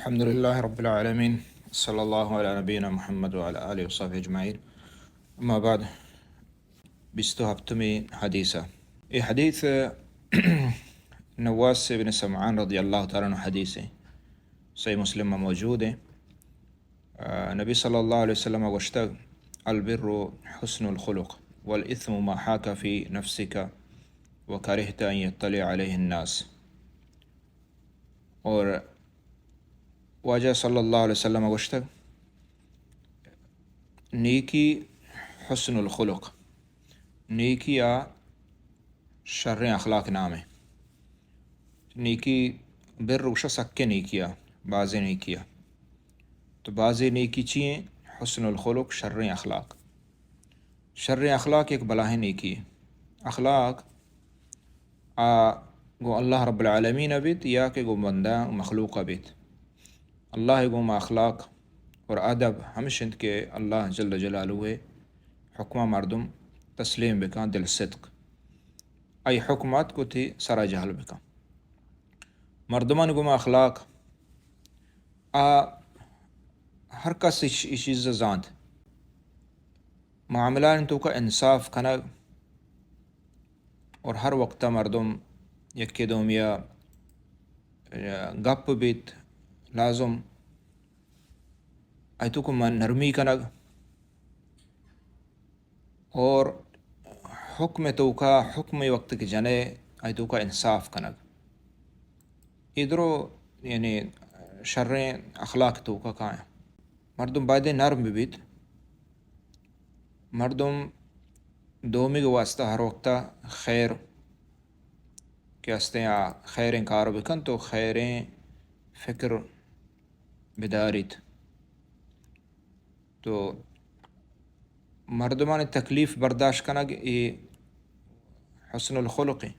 الحمد لله رب العالمين، صلى الله على نبينا محمد وعلى آله وصحبه أجمعين. أما بعد، بیست و ہپتمی حدیث. اے حدیث نواس ابن سمعان رضی اللہ تعالی عنہ حدیث ہے، صحیح مسلم میں موجود ہے. آ، نبی صلی اللہ علیہ وسلم گوشتگ: البر حسن الخلق، والإثم ما حاك في نفسك وكرهت أن يطلع عليه الناس. اور واجہ صلی اللہ علیہ وسلم گوشتگ: نیکی حسن الخلق، نیکی آ شریں اخلاق نام ہے. نیکی، بر گوشا سکیں نیکی آ، بازیں نیکی آ. تو بازیں نیکی چی ہیں؟ حسن الخلق، شریں اخلاق. شریں اخلاق یک بلاہیں نیکی ہے. اخلاق آ گوں اللہ رب العالمین ء بیت یا کہ گوں بندہ مخلوق ء بیت. اللہ ء گوما اخلاق اور ادب ہمش انت کہ اللہ جل جلالہ ء حکماں مردم تسلیم بکن، دل صدق، آئی حکم اتک وتی سرا جہل بکن. مردمان گوما اخلاق آ ہر کس اش-، اے چیز زانت. معاملانی توکا انصاف کنگ اور ہر وقتا مردم یکے دومیا، ء، گپ بیت، لازم آئی توکا من نرمی کنگ اور حکم توکا، حکم وقت کہ جنے آئی توکا انصاف کنگ. اے درو یعنی شریں اخلاق توکا کائیں. مردم بایدیں نرم ببیت. مردم دومیگ واسطہ ہر وقتا خیر کہ ہستیں آ خیریں کار بکن تو خیریں فکر بداریت. تو مردمانی تکلیف برداشت کنگ اے حسن الخلق ایں.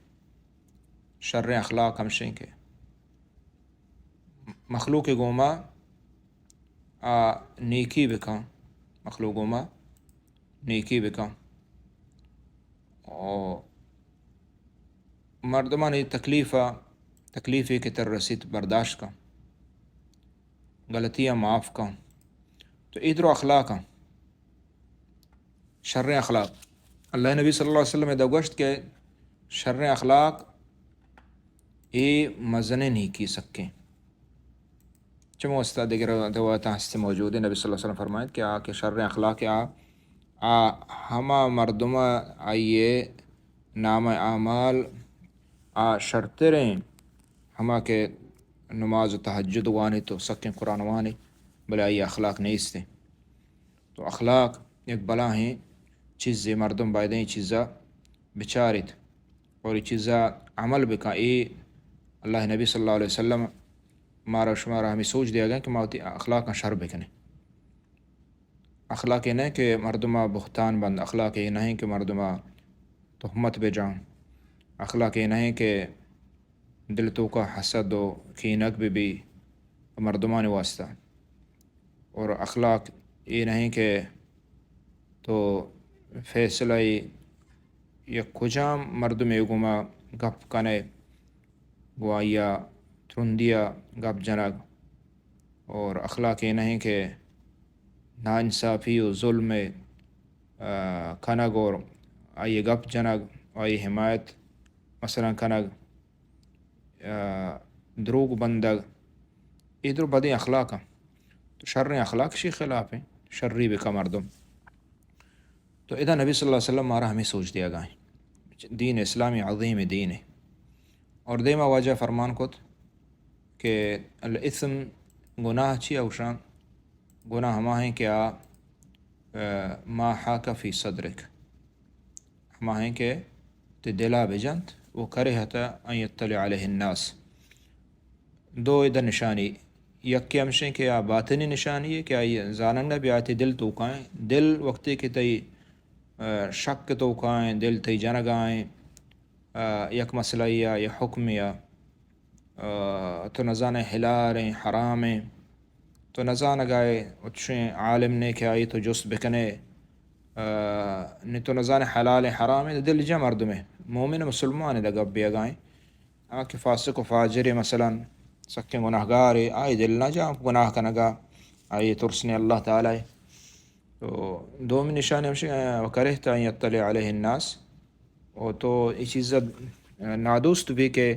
شریں اخلاق ہمشیں کہ مخلوق گوما آ نیکی بکن، مخلوق گوما نیکی بکن. او مردمانی تکلیف، تکلیفے کہ تر رسیت برداشت کن، غلطیاں معاف کن. تو اے درو اخلاق ایں. شریں اخلاق. اللہ نبی صلی اللہ علیہ وسلم ادا گوشت کہ شریں اخلاق اے مزنیں نیکی سکیں. چمو استا دگر روایتاں ہستی موجود ہیں. نبی صلی اللہ علیہ وسلم فرمائیت کہ آ کہ شریں اخلاق آ، آ ہما مردم آئیے نام اعمال آ شرتریں، ہما کہ نماز و تہجد وانیت و سکیں قرآن وانیت، بلے آئی اخلاق نیستیں. تو اخلاق یک بلاہیں چیزے، مردم بایدیں اے چیزا بچاریت اور اے چیزا عمل بکن. اے اللہ نبی صلی اللہ علیہ وسلم مارا شمارا ہمیں سوچ دیگا کہ ما وتی اخلاقاں شر بکنیں. اخلاق اے نہ کہ مردما بہتان بند، اخلاق اے نہ کہ مردما تہمت بجان، اخلاق اے نہ کہ دل توکا حسد و کینگ بہ بی مردمانی واسطہ. اور اخلاق اے نہ کہ تو فیصلہ یک کجام مردمے گوما گپ کنے، گوں آئیا ترندیا گپ جنگ. اور اخلاق اے نہ کہ ناانصافی و ظلم، آ، کنگ اور آئی گپ جنگ، آئی حمایت مثلاً کنگ، آ، دروگ بندگ، اے درو بدیں اخلاق ایں. تو شریں اخلاق شی خلاف ایں، شری بکا مردم. تو ادا نبی صلی اللہ علیہ وسلم مارا ہمیں سوچ دیگا ایں. دین اسلامی عظیم دین ایں. اور دیما واجہ فرمان کت کہ الاثم، گناہ چی اوشان؟ گناہ ہما ہیں کہ آ، آ، ما حاک فی صدرک، ہما ہیں کہ تی دلا بجنت، و کرہت ان یطلع علیہ الناس. دو ادا نشانی، یکے ہمشیں کہ آ باطنی نشانی ہے کہ آئی زانگ نہ بی آ تی دل توکائیں، دل وقتی کہ تئی، آ، شک توکائیں، دل تئی جنگائیں، آ، یک مسئلہ یا، یا حکم یا، آ، تو نزانے حلال ہیں، حرام ہیں، تو نزانگائے، اچھیں عالم نے کہ آئی تو جست بکنے، آ، نی تو نزانے حلال ہیں، حرام ہیں، دل جا مردمے، مومن مسلمان دا گپ بیگائیں. آ کہ فاسق و فاجر مثلاً، سکیں گناہگارے، آئی دل نہ جاں گناہ کنگا، آئی ترس نے اللہ تعالی۔ تو دومی نشانی ہمشی، آ، وکرہت ان یطلع علیہ الناس، و تو اے چیز نادوست بی کہ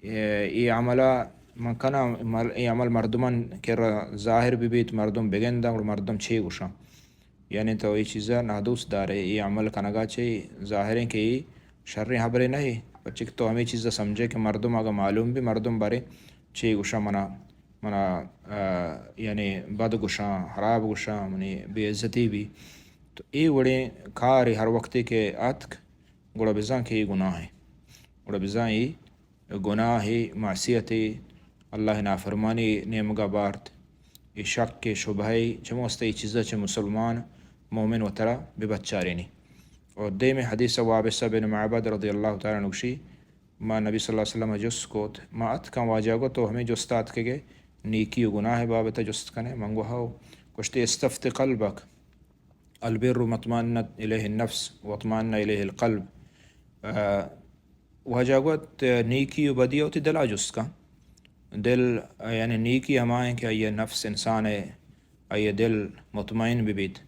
اے، اے عمل من کناں، مر-، اے عمل مردمان کرا ظاہر بہ بیت، مردم بگنداں، گڑا مردم چے گوشاں؟ یعنی تو اے چیزا نادوست دارے، اے عمل کنگا چے ظاہریں کہ اے شریں حبرے نہ اے، پرچہ کہ تو ہمے چیزا سمجھے کہ مردم اگا معلوم بی، مردم بارے چے گوشاں منا، منا، آ، یعنی بد گوشاں، حراب گوشاں، منی بے عزتی بی۔ تو اے وڑیں کارے ہر وقتے کہ اتک، گڑا بزاں کہ اے گناہ اے۔ گڑا بزاں اے گناہے، معصیتے، اللہ نافرمانی نیمگا بارت۔ اے شک، اے شبہہ، چموستا اے چیزا چہ مسلمان، مومن وترا بہ بچارینی۔ اور دیمی حدیث وابصہ بن معبد رضی اللہ تعالی عنہ گوشی، ما نبی صلی اللہ علیہ وسلم جست کت، ما اتکاں واجہ گو تو ہمیں جستا اتکگے، نیکی و گناہ بابت جست کنے؟ من گو ہو۔ گوشتی استفت قلبک، البر مطمئنت الیہ النفس واطمئن الیہ القلب۔ آ، واجہ گوت، نیکی و بدی وتی دلا جست کن۔ دل، یعنی نیکی ہمائیں کہ آئی نفس انسان ہے، آئی دل مطمئن بہ بیت،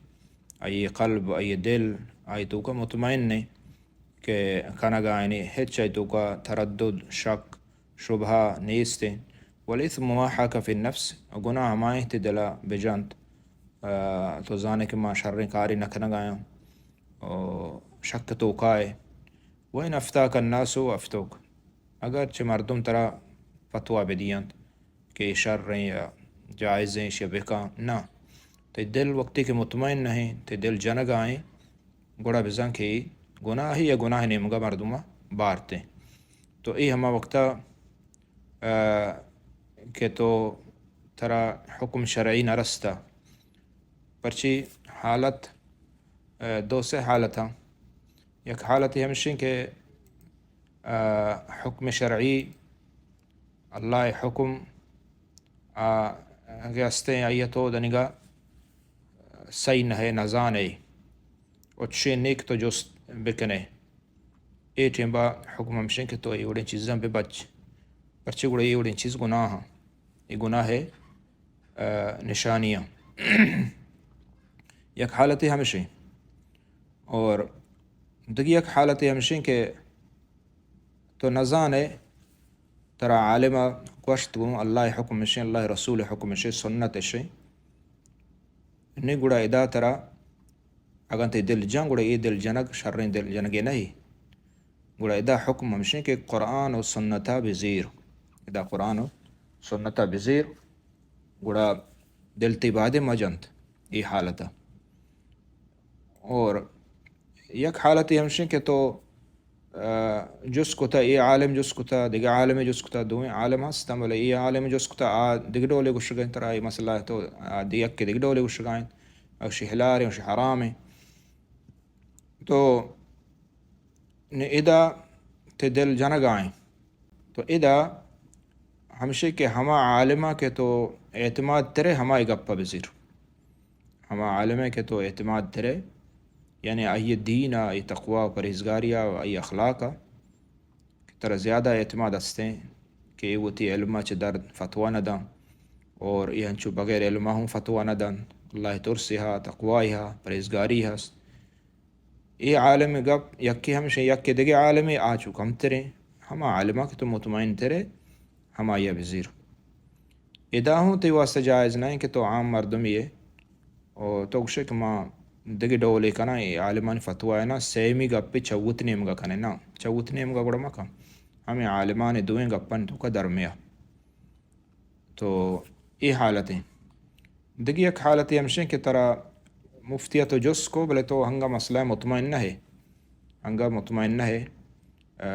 آئی قلب، آئی دل، آئی توکا مطمئن نے کہ کنگا یعنی ہچ آئی توکا تردد، شک، شبہہ نیست انت۔ والاثم ما حاک فی النفس، گناہ ہمائیں تی دلا بجنت، آ، تو زانے کہ ما شریں کاری نہ کنگایاں، او شک توکائے۔ وَإِنْ أَفْتَاكَ النَّاسُ أَفْتَوْكَ، اگر چہ مردم ترا فتویٰ بدیانت کہ اے شریں یا جائزیں، اشیا بکن، نہ، تئی دل وقتی کہ مطمئن نہ ایں، تئی دل جنگا ایں، گڑا بزاں کہ اے گناہے یا گناہ نیمگا مردما بارتیں۔ تو اے ہما وقتا، آ، کہ تو ترا حکم شرعی نہ رستا، پرچی حالت، آ، دو سے حالتاں۔ یک حالتے ہمشیں کہ، آ، حکم شرعی، اللہ حکم، آ، کہ استیں آئی تو دنگا صحیح نہ ہے، نزانے، و چشیں نیک تو جست بکنے۔ اے ٹیمبا حکم ہمشیں کہ تو اے وڑیں چیزاں بہ بچ، پرچے گڑا اے وڑیں چیز گناہ ہیں، اے گناہ ہے، آ، نشانیاں۔ یک حالتے ہمشیں، اور دگہ یک حالتے ہمشیں کہ تو نزانے، ترا عالم گوشت گوں اللہ حکم شیں، اللہ رسول حکم شیں، سنت شیں، نی گڑا ادا ترا اگاں تئی دل جن، گڑا اے دل جنگ شریں دل جنگے نہ ایں۔ گڑا ادا حکم ہمشیں کہ قرآن و سنتا بزیر۔ ادا قرآن و سنتا بزیر، گڑا دل تئی بادے مجنت اے حالتا۔ اور یک حالتے ہمشیں کہ تو، آ، جست کتا، اے عالم جست کتا، دگہ عالم جست کتا، دوئیں عالم ہستاں، بلے اے عالم جست کتا، آ دگہ ڈولے گوشگا انت، ترا اے مسئلہ تو آ دی-، یکے دگہ ڈولے گوشگا انت، اشی حلال ہیں، اشی حرام ہیں۔ تو نی ادا تئی دل جنگا ایں۔ تو ادا ہمشی کہ ہما عالما کہ تو اعتماد ترے، ہمائی گپا بزیر۔ ہما عالمے کہ تو اعتماد ترے، یعنی آئی دین ء، آئی تقوی و پرہیزگاری ء، آئی اخلاق ء کہ ترا زیادہ اعتماد استیں کہ اے وتی علم ء چہ در فتویٰ نہ داں، اور اے انچو بغیر علم ء ہوں فتویٰ نہ دنت، اللہ ء ترسے ہا، تقوی ہا، پرہیزگاری ہست۔ اے عالم ء گپ یکے ہمشیں، یکے دگہ عالمے آ چو کمتریں، ہما عالم ء کہ تو مطمئن ترے، ہمائی ء بزیر۔ ادا ہوں تئی واسطہ جائز نہ انت کہ تو عام مردمے ئے و تو گوشے کہ ما دگہ ڈولے کناں، اے عالمانی فتویٰ ء نہ، سیمی گپے چہ وت نیمگا کنے، نہ، چہ وت نیمگا گڑا مکن، ہمے عالمانی دوئیں گپانی توکا درمیا۔ تو اے حالت انت۔ دگہ یک حالتے ہمشیں کہ ترا مفتی ء تو جست کو، بلے تو ہنگا مسئلہ مطمئن نہ ئے، ہنگا مطمئن نہ ئے۔ آ،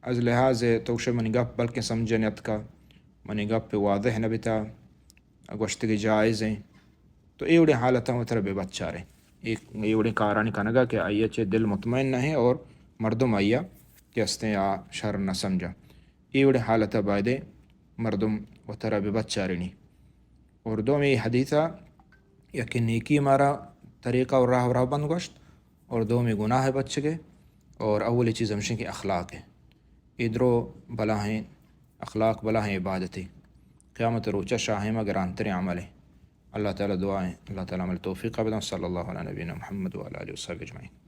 از لحاظ تو گوشے منی گپ بلکیں سمجھ نیتکا، منی گپ واضح نہ بیتا، گوشتگی جائز ہیں۔ تو اے وڑیں حالتاں وترا بہ بچارے۔ اے، اے وڑیں کارانی کنگا کہ آئی ء چہ دل مطمئن نہ ہیں اور مردم آئی ء کہ استیں آ شر نہ سمجھا۔ اے وڑیں حالت ء بایدیں مردم وترا بہ بچارینی۔ اور دومی حدیث ء یکے نیکی مارا طریقہ و راہ و راہبند گوشت، اور دومی گناہ بچگے، اور اولی چیز ہمشیں کہ اخلاق ہے۔ اے درو بلاہیں اخلاق بلاہیں عبادتے، قیامت روچا شاہیں ما گرانتریں عملے۔ اللہ تعالی دعائیں، اللہ تعالی عمل توفیق بدن۔ صلی اللہ علی نبینا محمد وعلی آلہ وصحبہ اجمعین۔